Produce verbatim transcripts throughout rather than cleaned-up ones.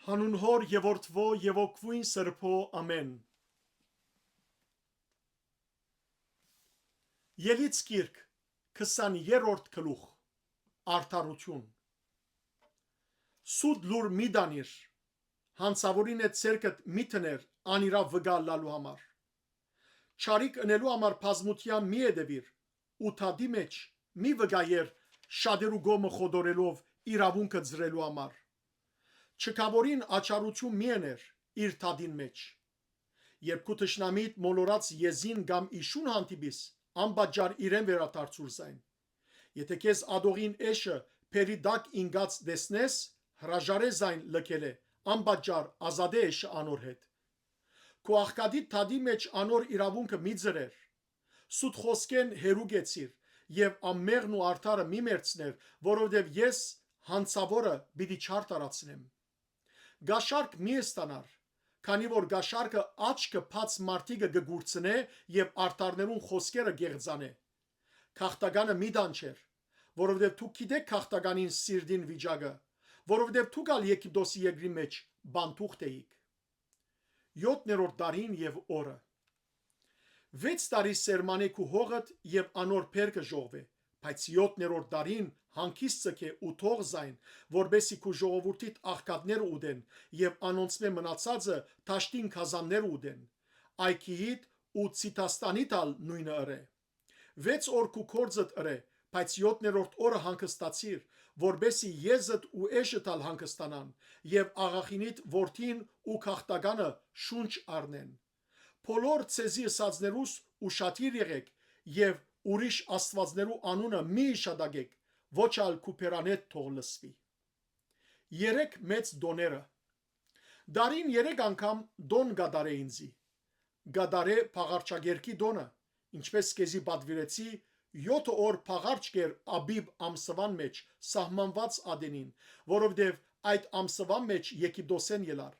Հանուն Հօր եւ Որդւոյ եւ Հոգւոյն Սրբոյ, ամէն։ Ելից գիրք, քսաներորդ գլուխ, արդարութիւն։ Սուտ լուր մի տանիր, յանցաւորին հետ ձեռքդ մի դներ անիրաւ վկայ ըլլալու համար։ Չարիք ընելու համար բազմութեան մի հետեւիր ու դատի մէջ մի վկայեր, շատերու կողմը խոտորելով իրաւունքը ձրելու համար։ Չքաւորին աչառութիւն մի ըներ իր դատին մէջ։ Երբ քու թշնամիդ մոլորած եզին կամ իշուն հանդիպիս, անպատճառ իրեն վերադարձուր զայն։ Եթէ քեզ ատողին էշը բերրի տակ ինկած տեսնես, հրաժարէ զայն լքելէ, անպատճառ ազատէ էշը անոր հետ։ Քու աղքատիդ դատի մէջ անոր իրաւունքը մի ձրեր։ Սուտ խօսքէն հեռու գեցիր եւ անմեղն ու արդարը մի մեռցներ, որովհետեւ ես յանցաւորը պիտի չարդարացնեմ։ Գաշարք մի ստանար, քանի որ գաշարքը աչքը բաց մարդիկը կը կուրցնէ եւ արդարներուն խօսքերը կեղծանէ։ Գաղթականը մի տանջեր, որովհետեւ դուք գիտէք գաղթականին սիրտին վիճակը, որովհետեւ դուք ալ Եգիպտոսի երկրի մէջ բանտուղ էիք։ Յոթներորդ տարին եւ օրը։ Վեց տարի սերմանէ քու հողդ եւ անոր բերքը ժողվէ, բայց յոթներորդ տարին հանգիստ ձգէ ու թող զայն, որպէսզի քու ժողովուրդիդ աղքատները ուտեն եւ անոնցմէ մնացածը դաշտին գազանները ուտեն։ Այգիիդ ու Ցիտաստանիդ ալ նոյնը ըրէ։ Վեց օր քու գործդ ըրէ, բայց յոթներորդ օրը հանգստացիր, որպէսզի եզդ ու էշդ ալ հանգստանան եւ աղախինիդ որդին ու գաղթականը շունչ առնեն։ Բոլոր ձեզի ըսածներուս ուշադիր եղէք եւ ուրիշ աստուածներու անունը մի յիշատակէք, ոչ ալ քու բերանէդ թող լսուի։ Երեք մեծ տոները։ Դարին երեք անգամ տոն կատարէ ինծի։ Կատարէ բաղարջակերկի տոնը, ինչպէս քեզի պատուիրեցի, յոթը օր բաղարջ կ'եր Աբիբ ամսուան մէջ սահմանուած ատենին, որովհետեւ այդ ամսուան մէջ Եգիպտոսէն ելար։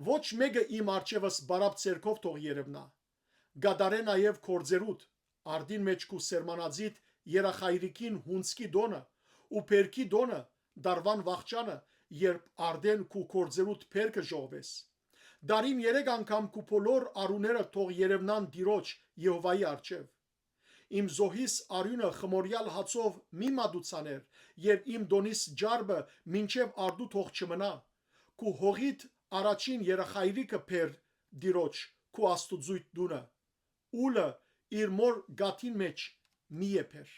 Ոչ մէկը իմ առջեւս բարապ ձեռքով թող երեւնայ։ Կատարէ նաեւ գործերուդ, արդին մէջ քու սերմանածիդ երախայրիկին հունձքի տոնը ու բերքի տոնը, դարուան վախճանը, երբ արդեն քու գործերուդ բերքը ժողվես։ Դարին երեք անգամ քու բոլոր արիւները թող երեւնան Տիրոջ, Եհովայի առջեւ։ Իմ զոհիս արիւնը խմորեալ հացով մի մատուցաներ եւ իմ տոնիս ջարդը մինչեւ արտու թող չմնայ։ Քու հողիդ առաջին երախայրիկը բեր Տիրոջ, քու Աստուծոյդ տունը, ուլը իր մօր գաթին մէջ մի եփեր։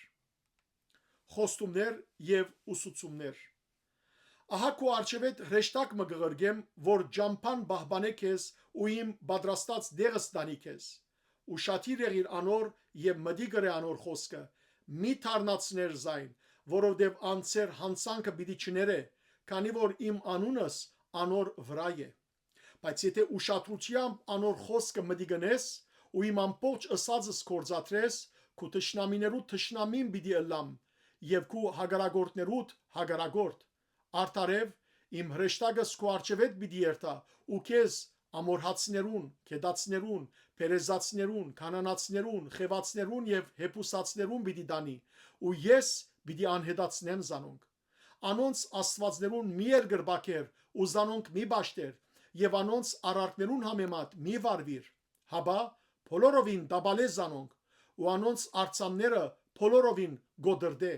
Խոստումներ եւ ուսուցումներ։ Ահա քու առջեւէդ հրեշտակ մը կը ղրկեմ, որ ճամբան պահպանէ քեզ ու իմ պատրաստած տեղս տանի քեզ։ Ուշադիր եղիր անոր եւ մտիկ ըրէ անոր խօսքը, մի թարնացներ զայն, որովհետեւ ան ձեր յանցանքը պիտի չներէ, քանի որ իմ անունս անոր վրայ է։ Բայց եթէ ուշադրութեամբ անոր խօսքը մտիկ ընես ու իմ ամբողջ ըսածս գործադրես, քու թշնամիներու թշնամին պիտի ըլլամ եւ քու հակառակորդներուդ հակառակորդ։ Արդարեւ, իմ հրեշտակս քու առջեւէդ պիտի երթայ ու քեզ ամորհացիներուն, քեդացիներուն, փերեզացիներուն, քանանացիներուն, խեւացիներուն եւ հեբուսացիներուն պիտի տանի ու ես պիտի անհետացնեմ զանոնք։ Անոնց աստուածներուն մի երկրպագեր ու զանոնք մի պաշտեր եւ անոնց արարքներուն համեմատ մի վարուիր, հապա բոլորովին տապալէ զանոնք ու անոնց արձանները բոլորովին կոտրտէ։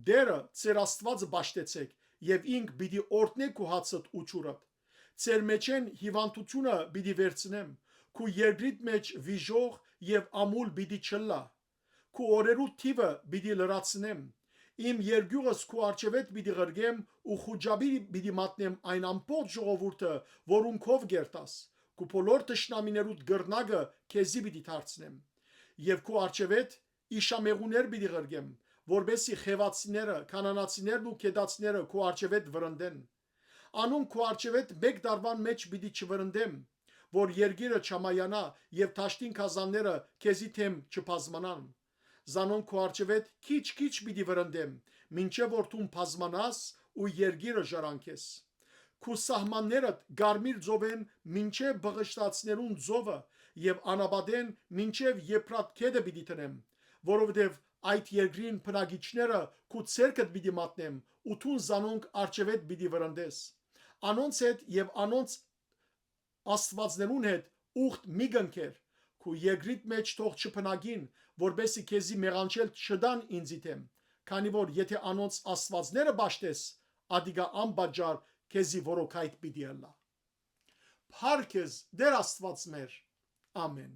Տէրը, ձեր Աստուածը պաշտեցէք եւ ինք պիտի օրհնէ քու հացդ ու ջուրդ։ Ձեր մէջէն հիւանդութիւնը պիտի վերցնեմ, քու երկրիդ մէջ վիժող եւ ամուլ պիտի չըլլայ։ Քու օրերու թիւը պիտի լրացնեմ։ Իմ երկիւղս քու առջեւէդ պիտի ղրկեմ ու խուճապի պիտի մատնեմ այն ամբողջ ժողովուրդը, որուն քով կերտաս։ Քու բոլոր թշնամիներուդ կռնակը քեզի պիտի դարձնեմ։ Եւ քու առջեւէդ իշամեղուներ պիտի ղրկեմ, որպէսզի խեւացիները, քանանացիներն ու քեդացիները քու առջեւէդ վրընդեն։ Անոնք քու առջեւէդ մէկ տարուան մէջ պիտի չվրընդեմ, որ երկիրը չամայանայ եւ դաշտին գազանները քեզի դէմ չբազմանան։ Զանոնք քու առջեւէդ քիչ-քիչ պիտի վրընդեմ, մինչեւ որ դուն բազմանաս ու երկիրը ժառանգես։ Քու սահմաններդ կարմիր ծովէն մինչեւ բղշտացիներուն ծովը եւ անապատէն մինչեւ Եփրատ գետը պիտի դնեմ, որովհետեւ այդ երկրին բնակիչները քու ձեռքդ պիտի մատնեմ ու դուն զանոնք առջեւէդ պիտի վրընդես։ անոնց հետ եւ անոնց աստուածներուն հետ ուխտ մի կնքեր, քու երկրիդ մէջ թող չբնակին, որպեսզի քեզի մեղանչել չտան ինձի դէմ, քանի որ եթէ անոնց աստուածները պաշտես, ատիկա անպատճառ քեզի որոքայթ պիտի ըլլայ։ Փառք քեզ, Տէր Աստուած մեր։ Ամէն։